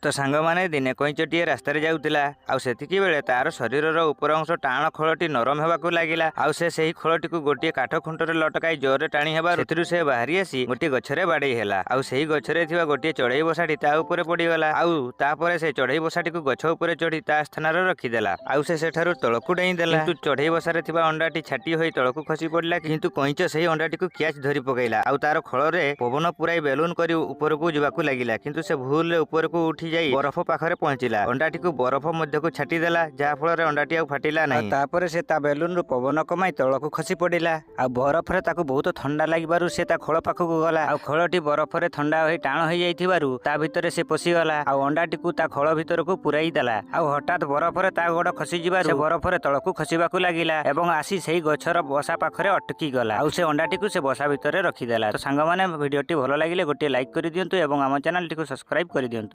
ତ ସାଙ୍ଗମାନେ, ଦିନେ କଇଁଚଟିଏ ରାସ୍ତାରେ ଯାଉଥିଲା ଆଉ ସେତିକି ବେଳେ ତାର ଶରୀରର ଉପର ଅଂଶ ଟାଣ ଖୋଳଟି ନରମ ହେବାକୁ ଲାଗିଲା। ଆଉ ସେ ସେହି ଖୋଳଟିକୁ ଗୋଟିଏ କାଠ ଖୁଣ୍ଟରେ ଲଟକାଇ ଜୋରରେ ଟାଣି ହେବାରୁ ସେଥିରୁ ସେ ବାହାରି ଆସି ଗୋଟିଏ ଗଛରେ ବାଡେଇ ହେଲା। ଆଉ ସେହି ଗଛରେ ଥିବା ଗୋଟିଏ ଚଢେଇ ବସାଟି ତା ଉପରେ ପଡିଗଲା। ଆଉ ତାପରେ ସେ ଚଢେଇ ବସାଟିକୁ ଗଛ ଉପରେ ଚଢି ତା ସ୍ଥାନରେ ରଖିଦେଲା। ଆଉ ସେ ସେଠାରୁ ତଳକୁ ଡେଇଁ ଦେଲା, କିନ୍ତୁ ଚଢେଇ ବସାରେ ଥିବା ଅଣ୍ଡାଟି ଛାଟି ହୋଇ ତଳକୁ ଖସି ପଡିଲା। କିନ୍ତୁ କଇଁଚ ସେହି ଅଣ୍ଡାଟିକୁ କ୍ୟାଚ୍ ଧରି ପକାଇଲା ଆଉ ତାର ଖୋଳରେ ପବନ ପୁରାଇ ବେଲୁନ କରି ଉପରକୁ ଯିବାକୁ ଲାଗିଲା। କିନ୍ତୁ ସେ ଭୁଲରେ ଉପରକୁ ଉଠି ଯାଇ ବରଫ ପାଖରେ ପହଞ୍ଚିଲା, ଅଣ୍ଡାଟିକୁ ବରଫ ମଧ୍ୟକୁ ଛାଟି ଦେଲା, ଯାହା ଫଳରେ ଅଣ୍ଡାଟି ଆଉ ଫାଟିଲା ନାହିଁ। ତାପରେ ସେ ତା ବେଲୁନରୁ ପବନ କମାଇ ତଳକୁ ଖସି ପଡିଲା। ଆଉ ବରଫରେ ତାକୁ ବହୁତ ଥଣ୍ଡା ଲାଗିବାରୁ ସେ ତା ଖୋଳ ପାଖକୁ ଗଲା। ଆଉ ଖୋଳଟି ବରଫରେ ଥଣ୍ଡା ହୋଇ ଟାଣ ହୋଇଯାଇଥିବାରୁ ତା ଭିତରେ ସେ ପଶିଗଲା ଆଉ ଅଣ୍ଡାଟିକୁ ତା ଖୋଳ ଭିତରକୁ ପୁରାଇ ଦେଲା। ଆଉ ହଠାତ୍ ବରଫରେ ତା ଗୋଡ ଖସିଯିବାରୁ ସେ ବରଫରେ ତଳକୁ ଖସିବାକୁ ଲାଗିଲା ଏବଂ ଆସି ସେଇ ଗଛର ବସା ପାଖରେ ଅଟକି ଗଲା। ଆଉ ସେ ଅଣ୍ଡାଟିକୁ ସେ ବସା ଭିତରେ ରଖିଦେଲା। ତ ସାଙ୍ଗମାନେ, ଭିଡ଼ିଓଟି ଭଲ ଲାଗିଲେ ଗୋଟିଏ ଲାଇକ୍ କରିଦିଅନ୍ତୁ ଏବଂ ଆମ ଚ୍ୟାନେଲଟିକୁ ସବସ୍କ୍ରାଇବ କରିଦିଅନ୍ତୁ।